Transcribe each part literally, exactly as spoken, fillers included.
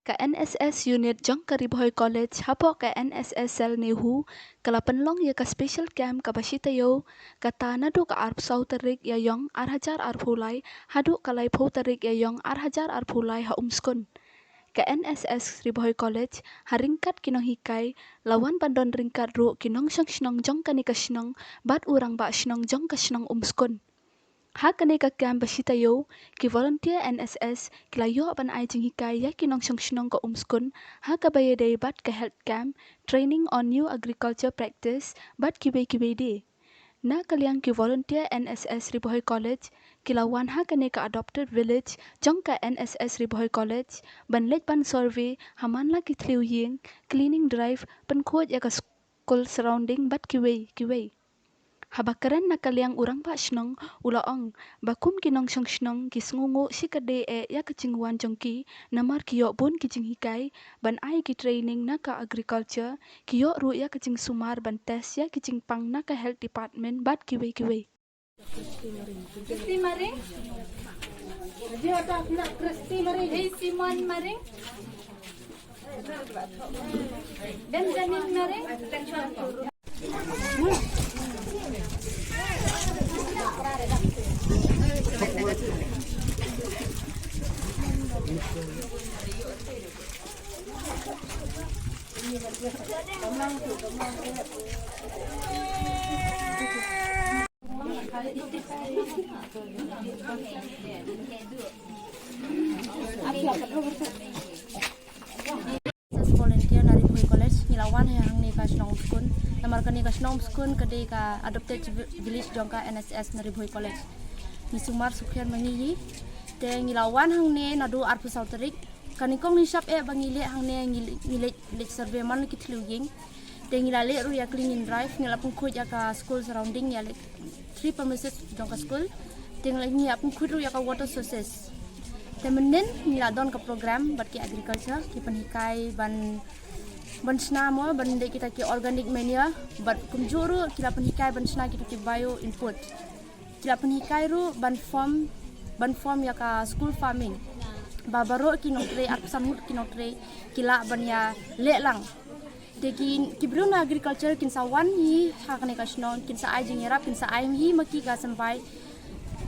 Ka N S S unit jong ka Ri Bhoi College hapoh ka N S S Cell NEHU ka la pynlong ïa ka special camp kaba shi taïew, kata naduh ka arphew saw tarik Ïaïong ar hajar arphew lai haduh ka laiphew tarik Ïaïong ar hajar arphew lai ha Umskun. Ka N S S Ri Bhoi College ha ryngkat ki nonghikai la wan ban don ryngkat ruh ki nongshong shnong jong kane ka shnong bad u rangbah shnong jong ka shnong Umskun. Ha kane ka camp ba shi taïew, ki volunteer N S S ki la ïoh ban ai jinghikai ïa ki nongshong shnong ka Umskun ha kaba ïadei bad ka health camp, training on new agriculture practice bad kiwei kiwei de. Na ka liang ki volunteer N S S Ri Bhoi College ki la wan ha kane ka adopted village jong ka N S S Ri Bhoi College ban leit ban survey ha man la ki thliew ïing, cleaning drive, pynkhuid ïa ka school surrounding bad kiwei kiwei. Haba kren na ka liang u rangbah shnong u la ong ba kum ki nongshong shnong ki sngewnguh shikatdei eh ïa ka jingwan jong ki, namar ki ïoh bun ki jinghikai ban ai ki training na ka agriculture, ki ïoh ruh ïa ka jingsumar ban test ïa ki jingpang na ka health department bad kiwei kiwei. Christy Maring. Christy Maring. Hey, Simon Maring. Benjamin Maring. As volunteer na Ri Bhoi College, ngi la wan hangne ka shnong Umskun. Namar kane ka shnong Umskun ka dei ka adopted village jong ka N S S na Ri Bhoi College. Ngi sumar sukher ma ngi hi. Te ngi la wan hangne naduh arphew saw tarik. Kane kong ngi shap eh ba ngi leit hangne, ngi leit, ngi leit, leit survey man la ki thliew ïing. Te ngi la leh ruh ïa cleaning drive, ngi la pynkhuid ïa ka school surrounding, ïa leh three premises jong ka school. Te ngi la, ngi la pynkhuid ruh ïa ka water sources. Te mynnin ngi la don ka program bad ki agriculture, ki pynhikai ban, ban shna mo, ban leh kita ki organic manure, bad kumjuh ruh ki la pynhikai ban shna kita ki bio input. Ki la pynhikai ruh ban form, ban form ïa ka school farming. Ba baroh ki nongtrei, arphew san ngut ki nongtrei, ki lah ban ïa leh lang. Te ki, ki briew na agriculture kin sa wan hi ha kane ka shnong, kin sa ai jingïarap, kin sa ai hi ma ki ka symbai,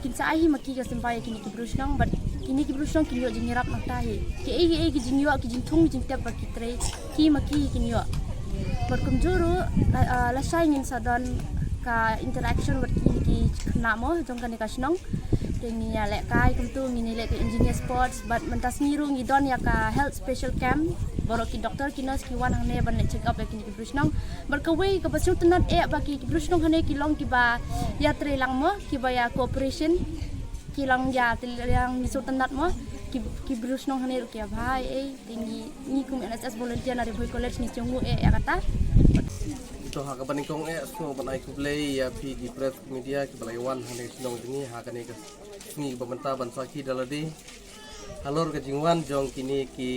kin sa ai hi ma ki ka symbai ïa kine ki briew shnong, bad kine ki briew shnong kin ïoh jingïarap nangta hi. Kiei kiei ki jingïoh, ki jingthung, ki jingtip ba ki trei, hi ma ki kin ïoh. Bad kumjuh ruh, la, ah, lashai ngin sa don ka interaction bad kine ki khynnah mo jong kane ka shnong. Te ngin ïa lehkai kumto, ngin ïa leh ka engineer sports, bad mynta sngi ruh ngi don ïa ka health special camp. Baroh ki doctor ki nurse ki wan hangne ban leh check up ïa kine ki briew shnong. Bad kawei kaba sngewtynnat eh ba ki, ki briew shnong hangne ki long kiba ïatrei lang mo, kiba ïa cooperation. Ki long ïatrei lang, ngi sngewtynnat mo. Ki, ki briew shnong hangne ruh ki ïa bha eh. Te ngi, ngi kum N S S volunteer na Ri Bhoi College ngi sngewnguh eh ïa kata. To ha kaba nyngkong eh sngewbha ban ai khublei ïa phi ki press media kiba la wan hangne shnong jong ngi ha kane ka sngi ba mynta ban sakhi da lade halor ka jingwan jong kine ki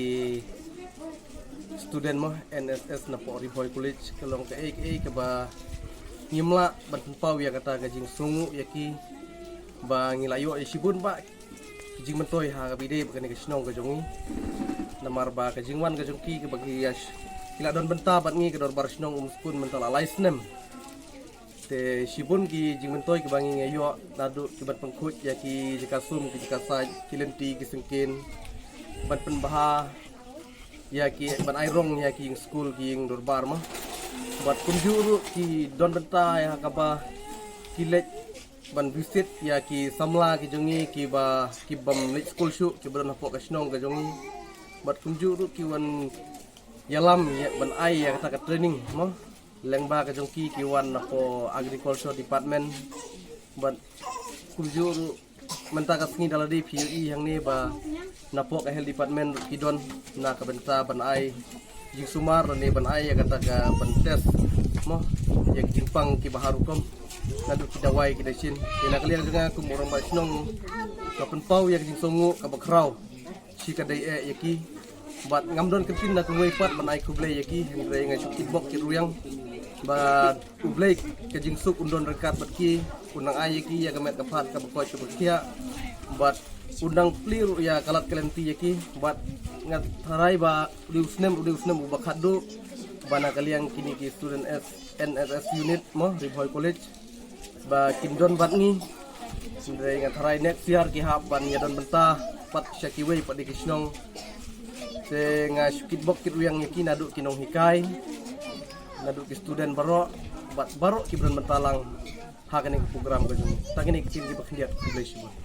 student mo N S S na poh Ri Bhoi College. Ka long kaei kaei kaba ngim lah ban pynpaw ïa kata ka jingsngewnguh ïa ki ba ngi la ïoh ïa shibun bah ki jingmyntoi ha kaba ïadei bad kane ka shnong ka jong ngi. Namar ba ka jingwan ka jong ki kaba ki ïa sh-, ki la don bynta bad ngi ka dorbar shnong Umskun mynta la lai snem. Te shibun ki jingmyntoi kiba ngi ïoh naduh ki ban pynkhuid ïa ki jaka sum, ki jaka said, ki lynti, ki syngkien, ban pynbha ïa ki, ban ai rong ïa ki ïing skul, ki ïing dorbar mo. Bad kumjuh ruh ki don bynta ïa kaba ki leit ban visit ïa ki samla ki jong ngi kiba, ki bym leit skul shuh, kiba don hapoh ka shnong ka jong ngi. Bad kumjuh ruh ki wan ïalam ïa ban ai ïa kata ka training mo. Lyngba ka jong ki, ki wan napoh agriculture department. Bad kumjuh ruh mynta ka sngi da lade phi ïohi hangne ba napoh ka health department ruh ki don na ka bynta ban ai jingsumar lane ban ai ïa kata ka ban test mo ïa ki jingpang kiba har rukom. Naduh ki dawai ki dashin. Te na ka liang jong nga kum u rangbah shnong nga pynpaw ïa ka jingsngewnguh kaba khraw. Shi ka dei eh ïa ki. Bad ngam don ka ktien na kawei pat ban ai khublei ïa ki, hynrei nga shu kitbok kitrwiang. Bad U Blei ka jingsuk un don ryngkat bad ki, un nang ai ïa ki ïa ka met ka phad kaba koit kaba khiah. Bad u nang plie ruh ïa ka lad ka lynti ïa ki, bad nga tharai ba u dei u snem, u dei u snem uba khatduh ba na ka liang kine ki student S, N S S unit mo, Ri Bhoi College, ba kin don bad ngi. Hynrei nga tharai next year ki hap ban ïa don bynta pat sha kiwei pat de ki shnong. Te nga shu kit bok kit rwiang ïa ki naduh ki nonghikai, naduh ki student baroh, bad baroh kiba don bynta lang ha kane ka program ka jong ngi. Tang kine ki ktien kiba khyndiat, khublei shibun.